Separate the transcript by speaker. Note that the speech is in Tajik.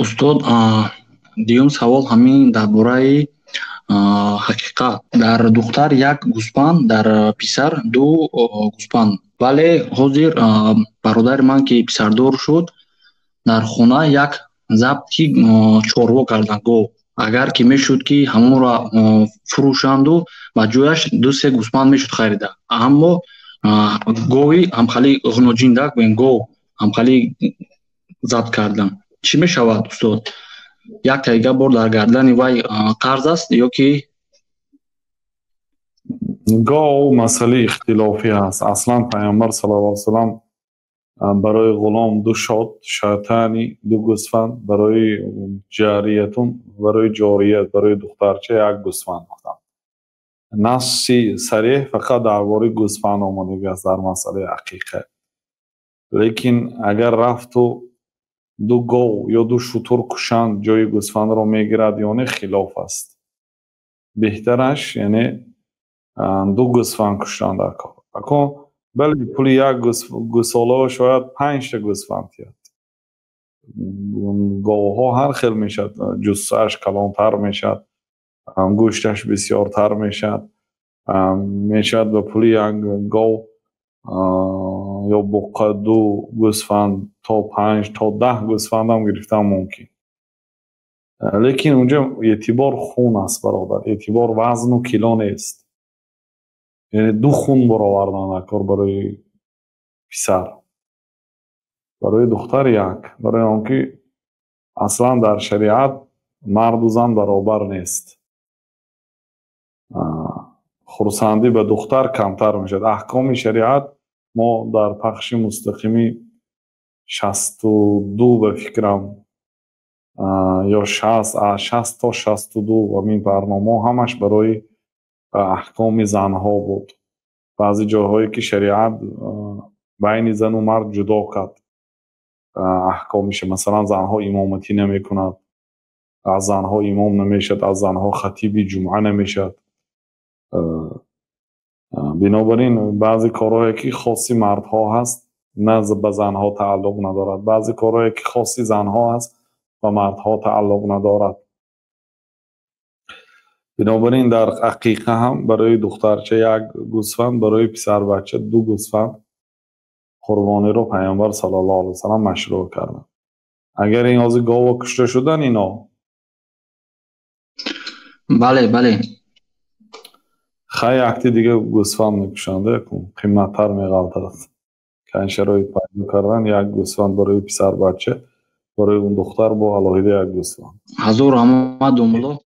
Speaker 1: Устод, дуюм савол ҳамин дар бораи ҳақиқат. Дар духтар як гӯспанд, дар писар ду гӯспанд. Вале ҳозир бародари ман, ки писардор шуд, дар хона як забти чорво карданд, гов. Агар ки мешуд, ки ҳамонро фурӯшанду ба ҷояш ду-се гӯспанд мешуд харида. Аммо гови ҳамхали ғуноҷинда, гӯем, гов ҳамхали забт кардам. Чӣ мешавад, устод? Як тайга бор дар гардани вай қарз аст ё ки?
Speaker 2: Гов масъалаи ихтилофӣ аст. Аслан Пайғамбар саллаллоҳу алайҳи васаллам барои ғулом ду шот, шатани, ду гӯсфанд, барои ҷариятун, барои ҷория, барои духтарча як гӯсфанд гуфтанд. Насси сареҳ фақат дар бораи гӯсфанд омадагӣ аст дар масъалаи ақиқа. Лекин агар рафту ду гов ё ду шутур кушанд, ҷои гӯсфандро мегирад ё не, хилоф аст. Беҳтараш, яъне, ду гӯсфанд куштан дар кор. Акун, бале, пули як гӯсолао шояд панҷта гӯсфанд тиҳад. Говҳо ҳар хел мешавад, ҷуссааш калонтар мешавад, гӯшташ бисёртар мешавад. Мешавад ба пули як гов ё буққа ду гӯсфанд, то панҷ, то 10 гӯсфандам гирифтан мумкин. Лекин унҷо эътибор хун аст, бародар, эътибор вазну кило нест. Яъне ду хун баровардан дар кор барои писар, барои духтар як, барои он ки аслан дар шариат марду зан баробар нест. Хурсандӣ ба духтар камтар мешавад. Аҳкоми шариат мо дар пахши мустақими 62, ба фикрам, ё 60 то 62, ҳамин барномаҳо ҳамаш барои аҳкоми занҳо буд. Баъзе ҷойҳое ки шариат байни зану мард ҷудо кард аҳкомиша, масалан, занҳо имоматӣ намекунад, аз занҳо имом намешавад, аз занҳо хатиби ҷумъа намешавад. Бинобар ин баъзе корҳое ки хоси мардҳо ҳаст, на ба занҳо тааллуқ надорад, баъзе корҳое ки хоси занҳо ҳаст, ба мардҳо тааллуқ надорад. Бинобар ин дар ақиқа ҳам барои духтарча як гӯсфанд, барои писарбача ду гӯсфанд қурбониро Пайғамбар саллаллоҳу алайҳи васаллам машрӯъ карданд. Агар ин ҳозир гова кушта шудан ино?
Speaker 1: Бале, бале.
Speaker 2: Хай, якти дига гӯсфанд мекушанд, қиматтар меғалтад. Кай шароит пайдо кардан, як гӯсфанд барои писарбача, барои он духтар бо алоҳида як гӯсфанд.
Speaker 1: Ҳазор раҳмат, домулло.